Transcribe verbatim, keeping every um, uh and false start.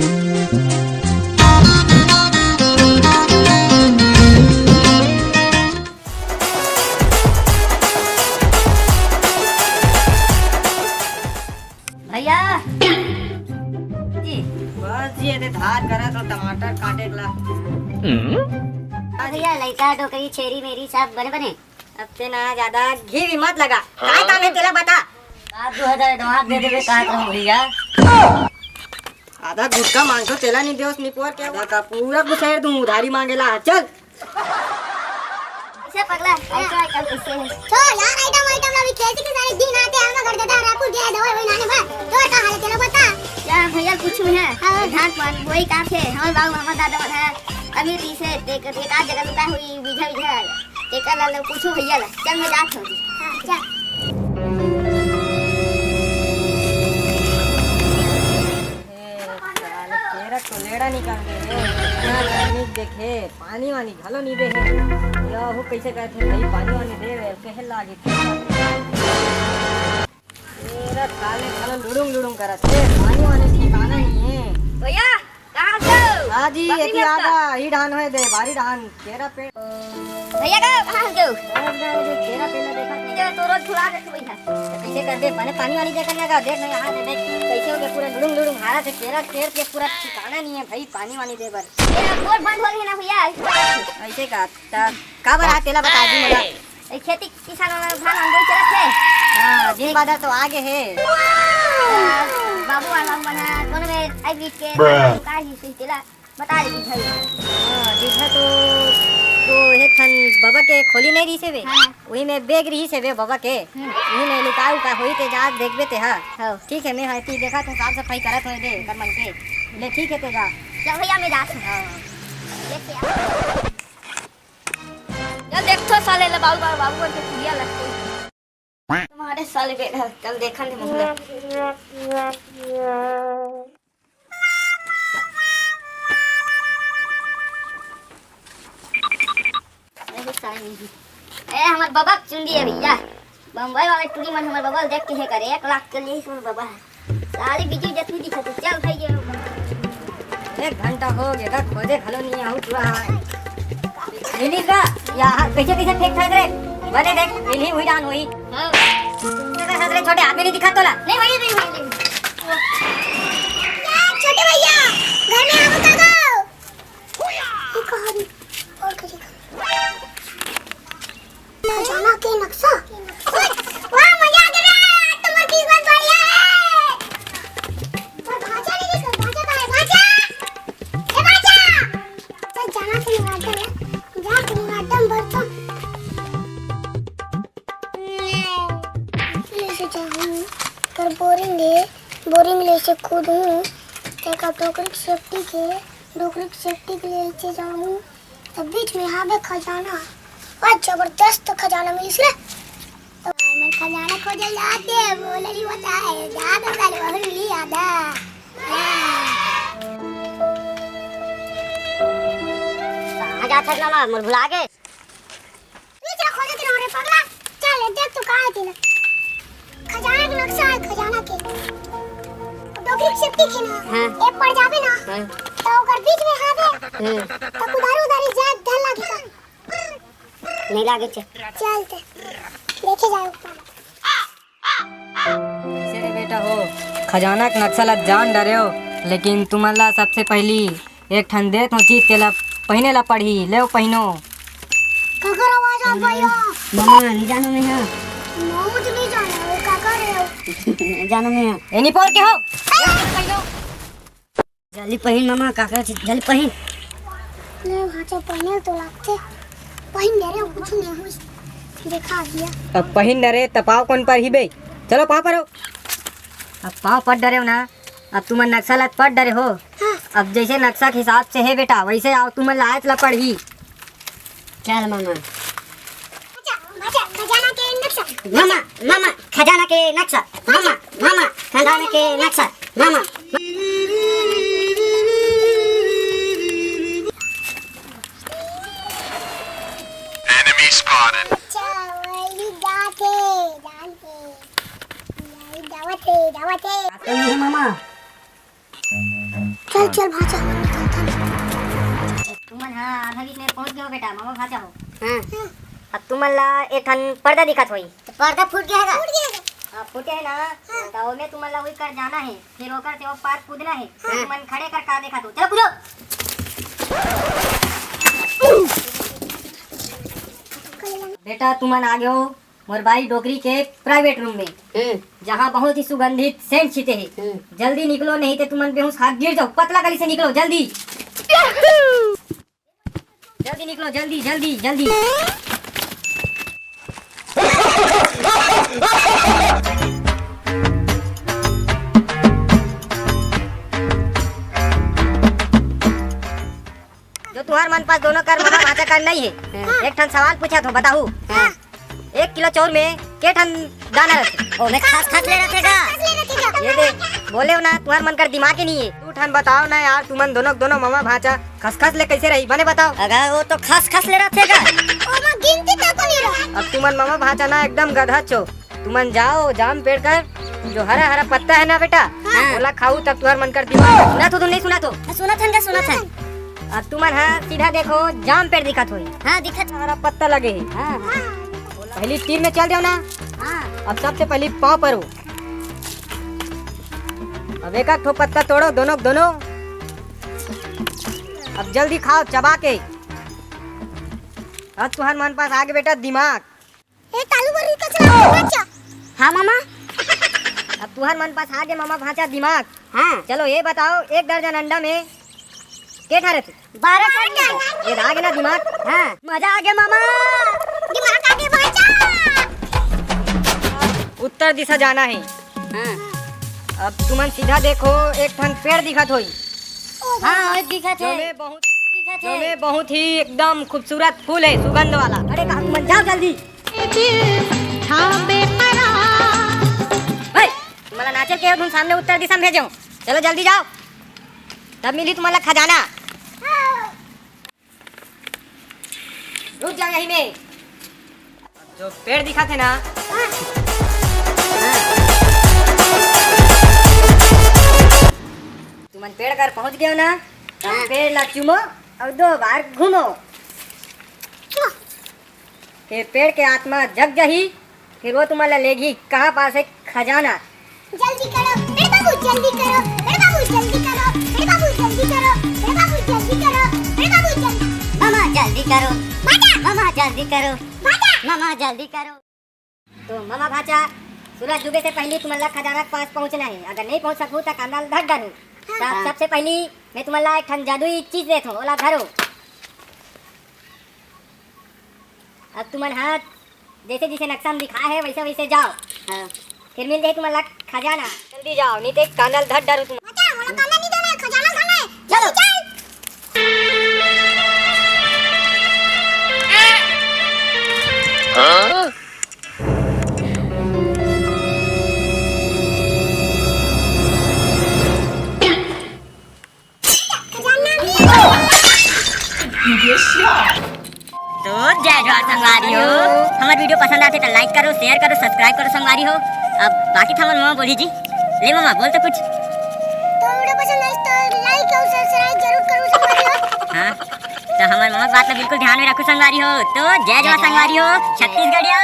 भैया जी। बस जी, एदे धार करत हो टमाटर काटे ला। भैया, लइका, डोकरी, छेरी, मेरी सब बने बने। अब ते ना ज्यादा घी भी मत लगा। काय काम हे तेला बता। का दो हजार advance दे देबे, का करूं भैया? आधा गुटखा मांगथो तेला नहीं देवस निपोर के, आधा का पूरा कुछ दूं, उधारी मांगेला। चल। इसे पगला, ऐसा आइटम कैसे है? छोड़ यार, आइटम, आइटम अभी खेलते के सारे दिन आते हैं, हम घर देता है, रायपुर गया दवाई वही लाने बाद। तो का हाल है तेरा बता? क्या भैया, कुछ भी है? हाँ। धान पान वही काम है, हमारे बाबू, हमारे दादा मन है, अभी रीसे एक, एक आध जगह लुका हुई बीघा बीघा है। तेकर ला ले पूछो भैया ला। चल, मैं जात हूँ। हाँ, चल। ए, साले केरा तो लेड़ा निकाल दे रे। इतना गर्मी देखे, पानी वानी घलो नहीं दे हे। यहू कैसे कहते भाई, पानी वानी दे रे, कहे लागे। केरा साले घलो लुड़ुंग लुड़ुंग करत हे, पानी वानी ठिकाना नहीं है। भैया, कहाँ हो? हाँ जी, बकरी एती मत आगा, ही धान होए दे, भारी धान, केरा पेड़। भैया का, कहाँ हो? केरा पेड़ में देखा। ये तो रोज छुड़ा के तू बैठा। तो कैसे कर दे, बने पानी वानी दे करने का, देख नहीं, यहाँ से देख, कैसे हो गया पूरा लुड़ुंग लुड़ुंग, हारा से केरा केर के पूरा ठिकाना नहीं है भाई, पानी वानी दे बर। ये बोर बंद हो गई ना भैया। ऐसे का, त का बर आ, तेला बता दी मोला। ए, खेती किसान वाला धान हम दो चलत हे। हाँ, दिन बादर तो आगे हे। आ, बाबू वाला मन है, कोनो में हाइब्रिड के bruh। का ही सुई तेला बता दे भाई। हाँ, बीघा तो, तो एक ठन बाबा के खोली नहीं रही से बे। हाँ। वही में बैग रही से बे बाबा के। हम्म। वही में लुका उका होई ते जा देखबे ते हा। हाँ। ठीक है, मैं हाथी देखा थे, साफ सफाई करत होए दे कर मन के। ले ठीक है ते जा। चल भैया, मैं जात हूँ। हाँ। देख यार। चल देख तो साले ले बाबू, बाबू, बाबू के कुड़िया लगते। तुम्हारे साले बेटा, कल देखा नहीं मुखला। नहीं, साले नहीं। ए, हमार बाबा के चुंदी है भैया। बम्बई वाले टूरी मन हमार बाबा देख के हे करे, एक लाख के लिए हमार बाबा है। साले बिजू जतनी दिखत हे। चल भाई, ये एक घंटा हो गया, खोजे घलो नहीं आहू पूरा। मिली का? या, कैसे, कैसे फेंक था रे? बने देख, मिली हुई डान हुई। हाँ। छोटे हाथ में नहीं दिखा तोला। नहीं, वही नहीं, वही नहीं। यार, छोटे भैया, घर में आओ, काका। ये कहाँ भी? और कहीं का? खजाना के नक्शा। वाह, मजा आ गया रे, आज तो मोर किस्मत बढ़िया है। पर भाजा नहीं निकल, भाजा कहाँ है? भाजा! ए भाजा! चल, जाना तो निवारता है। जा, निवारता हम भरता। ले से जाऊँ, कर बोरिंग है, बोरिंग ले से कूदूँ, तेका डोकरी के सेफ्टी के, डोकरी के सेफ्टी के लिए नीचे जाऊँ। त बीच में हावे खजाना, बड़ जबरदस्त खजाना मिलिस रे। तो भाई मन खजाना खोजे जाते, बोले नहीं बताए, जाते साले वही मिली आधा। कहाँ जात हस मामा, मोर भुला गे। बीच में खोजे के रे पगला, चल देख तू कहाँ है तेला। खजाना के नक्शा है, खजाना के। डोकरी के सेफ्टी के ना, हाँ। ए पड़ जाबे ना, हाँ। तो ओकर बीच में हावे, हाँ। तो उधारी उधारी जाए धन लागे का। नहीं लागे, चल। चल ते, देखे जाए ऊपर। कैसे रे बेटा हो, खजाना के नक्शा ला जान डरे हो, लेकिन तुमन ला सबसे पहली एक ठन देत हो चीज, तेला पहिने ला पड़ही, लेव पहिनो। काकर आवाज आ भैया? मामा, नहीं जानो मैं हाँ। मामा तो नहीं जानो, वो काकर है। जानो मैं हाँ। ए, निपोर के हो? जल्दी पहिन मामा, काकर चीज, जल्दी पहिन। ले भांचा पहिने तो लागथे। पहिन डरे हो, कुछ नहीं हुई। देखा दिया। अब पहिन डरे त पाँव कोन परही बे? चलो पाँव परो। अब पाँव पर डरे हो ना, अब तुमन नक्शा ला पढ़ डरे हो। हाँ। अब जैसे नक्शा के हिसाब से है बेटा, वैसे आओ, तुमन ला आयत ला पढ़ही। चल मामा। अच्छा, अच्छा, खजाना के नक्शा। मामा, मामा, खजाना के नक्शा। मामा, मामा, खजाना के नक्शा। मामा। Enemy spotted। अच्छा, वही जाते, जानते। यही जावत है, जावत है। ये मामा। चल, चल, भांचा, हमन निकलथन। तुमन ह आधा बीच में पहुंच गए हो बेटा, ममा भांचा हो। हाँ। अब तुमन ला एक ठन पर्दा दिखत होई। तो पर्दा फूट गया है का? फूट गया है का? हाँ, फूटे है ना, हाँ। तो ओमे तुमन ला वही कर जाना है, फिर ओकर से वो पार कूदना है। हाँ। तुमन खड़े कर का देखत हो, चलो कूदो। बेटा, तुमन आ गए हो मोर बाई डोकरी के प्राइवेट रूम में, हम्म। जहाँ बहुत ही सुगंधित सेंट छिटे हे। हम्म। जल्दी निकलो, नहीं तो तुमन बेहोश हाथ गिर जाओ। पतला गली से निकलो, जल्दी। जल्दी निकलो, जल्दी, जल्दी, जल्दी। जो तुहर मन पास दोनों कर ममा भांचा कर नहीं है। हाँ। एक ठन सवाल पूछा तो बताहू। हाँ। एक किलो चाउर में के ठन दाना रथे? ओमे खस खस ले रथे का? ये दे, बोले हो ना, तुहर मन कर दिमाग ही नहीं है। दू ठन बताओ ना यार, तुमन दोनों, दोनों ममा भांचा खस खस ले कैसे रही? बने बताओ। अगर वो तो खस खस ले रथे का? ओमा गिनती तक नहीं रहा। अब तुमन ममा भांचा ना एकदम गधा छो। तुमन जाओ जाम पेड़ कर, जो हरा हरा पत्ता है ना बेटा, हाँ। ओला खाऊ तब तुहर मन कर दिमाग। सुना तो, तू नहीं सुना तो? सुनत हन का, सुनत हन। अब तुमन हा सीधा देखो, जाम पेड़ दिखत होई। हाँ, दिखत। हरा पत्ता लगे है। हाँ, हाँ। पहली तीर में चल जाओ ना। हाँ। अब सबसे पहली पाँव परो। अब एक एक ठो पत्ता तोड़ो, दोनों दोनों। अब जल्दी खाओ चबा के। अब तुहर मन पास आगे बेटा दिमाग। ए, तालू बर कचरा भांचा। हाँ, मामा। अब तुहर मन पास आगे मामा भांचा दिमाग। हाँ। चलो, ये बताओ, एक दर्जन अंडा में के ठा रथे? बारह ठा। ये आगे ना दिमाग। हाँ। मजा आगे मामा। दिमाग आगे भांचा। उत्तर दिशा जाना है। हाँ। अब तुमन सीधा देखो, एक ठन पेड़ दिखत होई। हाँ, ओए दिखत जो है। में बहुत, दिखत जो है। में बहुत ही एकदम खूबसूरत फूल है, सुगंध वाला। अरे, का तुमन जाओ जल्दी। हे, तुम्हारा नाचल के धुन सामने उत्तर दिशा में भेजे हो। चलो जल्दी जाओ, तब मिली तुम्हारा खजाना। रुक जाओ यहीं में। जो पेड़ दिखा थे ना, तुमन पेड़ कर पहुंच गए हो ना, तब हाँ। पेड़ ला चूमो और दो बार घूमो। फिर पेड़ के आत्मा जग जाही, फिर वो तुम्हारा लेगी कहाँ पास है खजाना। जल्दी करो, बड़े बाबू, जल्दी करो, बड़े बाबू, जल्दी करो, बड़े बाबू, जल्दी करो, बड़े बाबू, जल्दी करो, बड़े बाबू, जल्दी। मामा, जल्दी करो। भांचा। मामा, जल्दी करो। भांचा। मामा, जल्दी करो। तो मामा भांचा, सूरज डूबे से पहले तुमन ला खजाना के पास पहुंचना है। अगर नहीं पहुंच सकू, तो कांदा ल धर डालू। हाँ, तो हाँ। सबसे पहले मैं तुमन ला एक ठन जादुई चीज देत हूँ, ओला धरो। अब तुमन हा जैसे जैसे नक्शा में दिखा है, वैसे वैसे जाओ। हाँ। फिर मिल जाही तुमन ला खजाना। जल्दी जाओ, नहीं तो कांदा ल धर डारू तुम। बता, मोला कांदा नहीं देना है, खजाना खाना है। चलो। चल। हाँ? तो जय जोहार संगवारी हो, हमर वीडियो पसंद आथे त like करो, share करो, subscribe करो संगवारी हो। अब बाकी त हमर ममा बोली जी। ले ममा, बोल तो कुछ। तो वीडियो पसंद आइस तो like और subscribe जरूर करो संगवारी हो। हाँ, तो हमर ममा के बात ला बिल्कुल ध्यान में रखो संगवारी हो। तो जय जोहार संगवारी हो, छत्तीसगढ़िया।